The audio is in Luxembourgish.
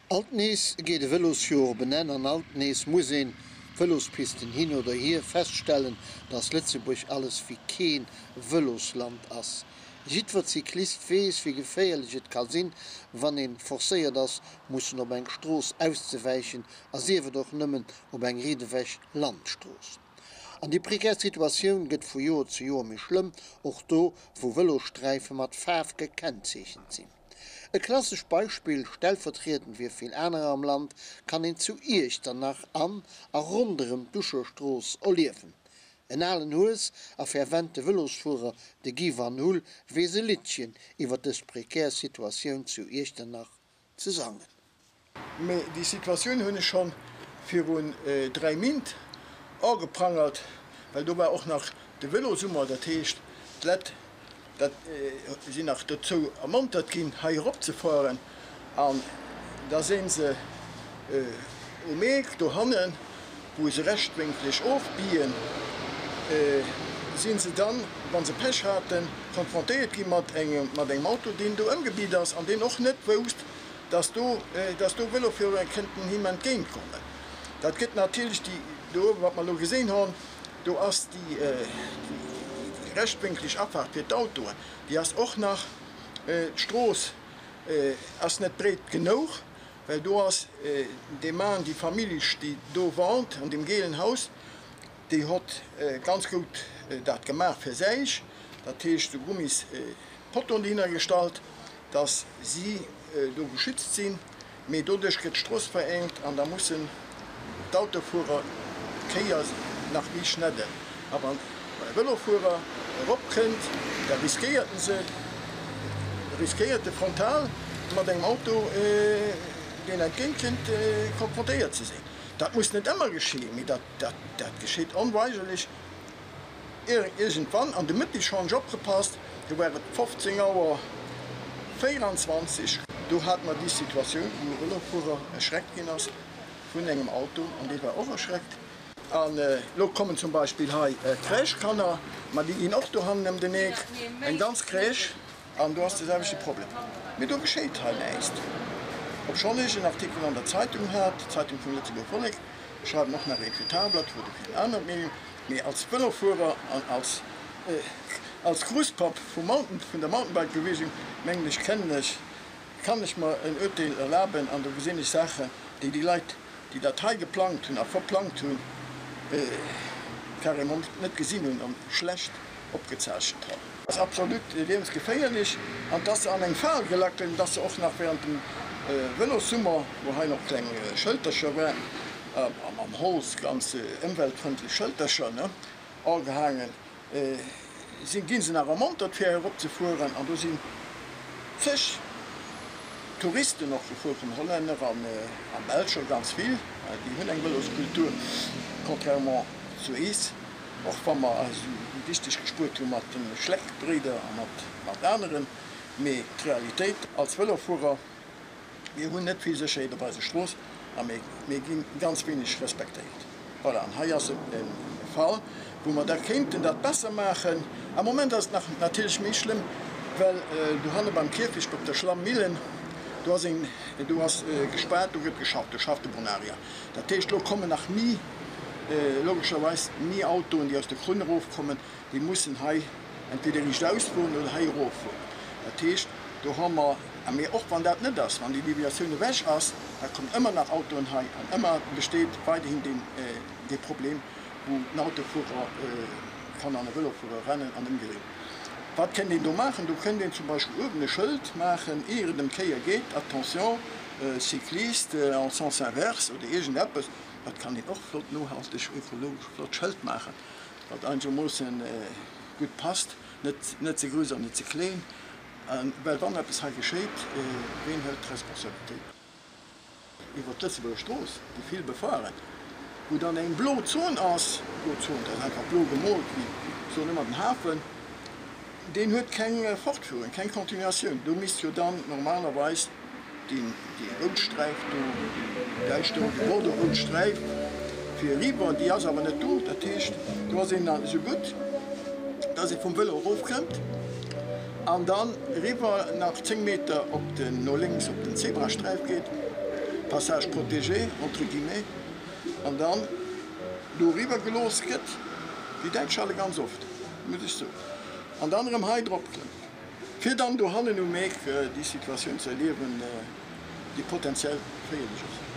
Alt nees geet e Vëlosjoer op en Enn an alt nees muss een, Vëlospisten hin oder hier, feststellen, dass Lëtzebuerg alles wéi kee Vëlosland ass. Jiddwer Cyclist weess, wéi geféierlech et ka sinn, wann een forcéiert ass, mussen op eng Strooss auszewäichen, a sief et och nëmmen op eng riitewech Landstrooss. An déi prekär Situatioun gëtt vu Joer zu Joer méi schlëmm, och do, wou Vëlossträife mat Faarf gekennzeechent sinn. E klassescht Beispill, stellvertriedend fir vill anerer am Land, kann een zu Iechternach an a ronderëm d'Uscherstrooss erliewen. En alen Hues a fervente Vëlosfuerer, de Guy Van Hull, weess e Liddchen iwwer dës prekär Situatioun zu Iechternach ze sangen. Mee déi Situatioun hunn ech scho virun 3 Mint ageprangert, well do war och nach de Vëlosummer, dat heescht d'Lett dat sinn nach dozou ermontert ginn hei erop ze fueren an da sinn se um Eek dohannen, wou se rechtwénklech ofbiien, sinn se dann, wa se Pech haten, konfrontéiert gi mat engem Auto, deen do ëmgebiet ass an deen och net wousst, dass do, dass do Vëlofuerer kënnten him entgéint kommen. Dat gëtt natierlech déi do uewen, wat mer elo gesinn hunn, do ass déi, déi rechtwénklech Afaart fir d'Autoen, déi ass och nach, d'Strooss ass net breet genouch, well do ass dee Mann, déi Famillig, déi do wohnt an deem geelen Haus, déi hott ganz goud dat gemaach fir säich, dat heescht de Gummispottoen dohinner gestallt, dass si do geschützt sinn, mee doduerch gëtt d'Strooss verengt an da mussen d'Autofuerer d'Kéier nach méi schnedden. A wann e Vëlofuerer eropkënnt, da riskéiert en se, riskéiert e frontal mat engem Auto, deen entgéint kënnt, konfrontéiert ze sinn. Dat muss net ëmmer geschéien, mee dat geschitt onweigerlech. Iergendwann an de Mëtteg honn ech opgepasst, do war et 15 Auer 24, do hate mer déi Situatioun, wou e Vëlofuerer erschreckt ginn ass vun engem Auto an dee war och erschreckt. An elo kommen zum Beispill hei Crèche-Kanner, ma déi ginn och dohannen ëm den Eck, eng ganz Crèche, an do ass de selwechte Problem. Mee do geschéit hei näischt, obschonn ech en Artikel an der Zeitung hat, d'Zeitung vum Lëtzebuerger Vollek, ech schreiwen och nach ee fir d'Tageblatt oder fir en anert Medium. Mee als Vëlofuerer an als als Grusspapp vum Mountain vun der Mountainbike-Beweegung mengen ech kennen ech kann ech mer en Urteel erlaben an do gesinn ech Saachen déi déi Leit déi dat hei geplangt hunn a verplangt hunn carrément net gesinn hunn an schlecht opgezeechent hunn. Ass absolut liewensgeféierlech an dass se an eng Fal gelackelt, dass se och nach während dem Vëlossummer, wou hei nach kleng Schëltercher waren, am Holz, ganz ëmweltfrëndlech Schëltercher, ne, agehaangen sinn, gi se nach ermontert fir erop ze fueren an do sinn zeg Touristen och gefuer komm, Hollänner an Belscher ganz vill, déi hunn eng Vëloskultur, contrairement zu eis. Och wa mer eis esou wichteg gespuert hu mat de Schleck-Bréider a mat aneren, mee d'Realitéit als Vëlofuerer, mir hunn net vill Sécherheet op eiser Strooss a mir gi ganz wéineg respektéiert. Voilà, an hei ass e Fall, wou mer da kéinten dat besser maachen. Am Moment ass et nach natierlech méi schlëmm, well dohanne beim Kierfecht op der Schlammillen, do ass een, do ass gespaart, do gëtt geschafft, do schafft de Bonaria. Dat heescht, elo kommen nach méi, logescherweis méi Autoen, déi aus de Krunn erofkommen, déi mussen hei entweder riichtaus fueren oder hei eroffueren. Dat heescht, do hu mer, a mee och wann dat net ass, wann déi Deviatioun ewech ass, da kommen ëmmer nach Autoen hei an ëmmer besteet weiderhin deen, dee Problem, wou en Autofuerer kann an e Vëlofuerer rennen an ëmgedréint. Wat kéint een do maachen? Do kéint een zum Beispill uewen e Schëld maachen, ier et ëm d'Kéier geet, Attention, cycliste en sens inverse oder iergendeppes. Dat kann een och flott nohalteg, ökologesch flott Schëld maachen, wat einegermoossen gutt passt, net net ze grouss an net ze kleen. Well wann eppes hei geschéit, ween hëlt d'Responsabilitéit? Iwwer d'Lëtzebuerger Strooss, déi vill befueren, wou dann eng blo Zon ass, blo Zon, dat ass einfach blo gemoolt, wéi soen ëmmer den Hafen, deen huet keng Fortführung, keng Continuatioun. Do misst jo dann normalerweis déi rout Sträif do, déi däischter, déi bordeaux-rout Sträif fir eriwwer, déi ass awer net do. Dat heescht, do ass een esou gutt, dass ee vum Vëlo erofkëmmt an dann eriwwer nach 10 Meter op den, no lénks op den Zebrasträif geet. Passage protégé entre guillemets, an dann doriwwer gelooss gëtt, déi Däitsch hale ganz oft, muss ech soen, an dann erëm hei drop klëmmt, fir dann dohannen um Eck déi Situatioun ze erliewen, déi potenziell geféierlech ass.